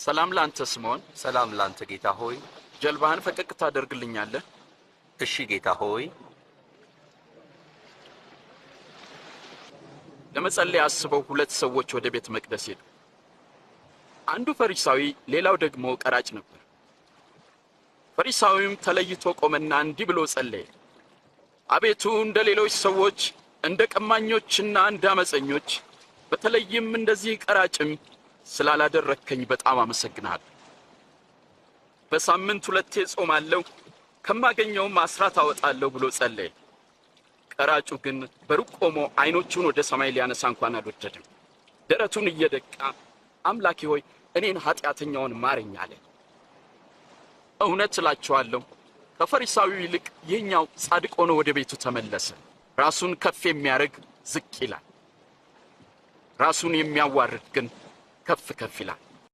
ሰላም ላንተ ስምዖን። ሰላም ላንተ ጌታ ሆይ። ጀልባህን ፈቀቅ ታደርግልኛለህ? እሺ ጌታ ሆይ። ለመጸለይ አስበው ሁለት ሰዎች ወደ ቤተ መቅደስ ሄዱ። አንዱ ፈሪሳዊ፣ ሌላው ደግሞ ቀራጭ ነበር። ፈሪሳዊም ተለይቶ ቆመና እንዲህ ብሎ ጸለየ። አቤቱ እንደ ሌሎች ሰዎች እንደ ቀማኞችና እንደ አመፀኞች በተለይም እንደዚህ ቀራጭም ስላላደረግከኝ በጣም አመሰግንሃለሁ። በሳምንት ሁለቴ ጾማለሁ፣ ከማገኘውም አስራት አወጣለሁ ብሎ ጸለየ። ቀራጩ ግን በሩቅ ቆሞ ዓይኖቹን ወደ ሰማይ ሊያነሳ እንኳን አልወደድም። ደረቱን እየደቃ አምላኬ ሆይ እኔን ኃጢአተኛውን ማረኝ አለ። እውነት እላችኋለሁ ከፈሪሳዊው ይልቅ ይህኛው ጻድቅ ሆኖ ወደ ቤቱ ተመለሰ። ራሱን ከፍ የሚያደርግ ዝቅ ይላል፣ ራሱን የሚያዋርድ ግን ከፍ ከፍ ይላል።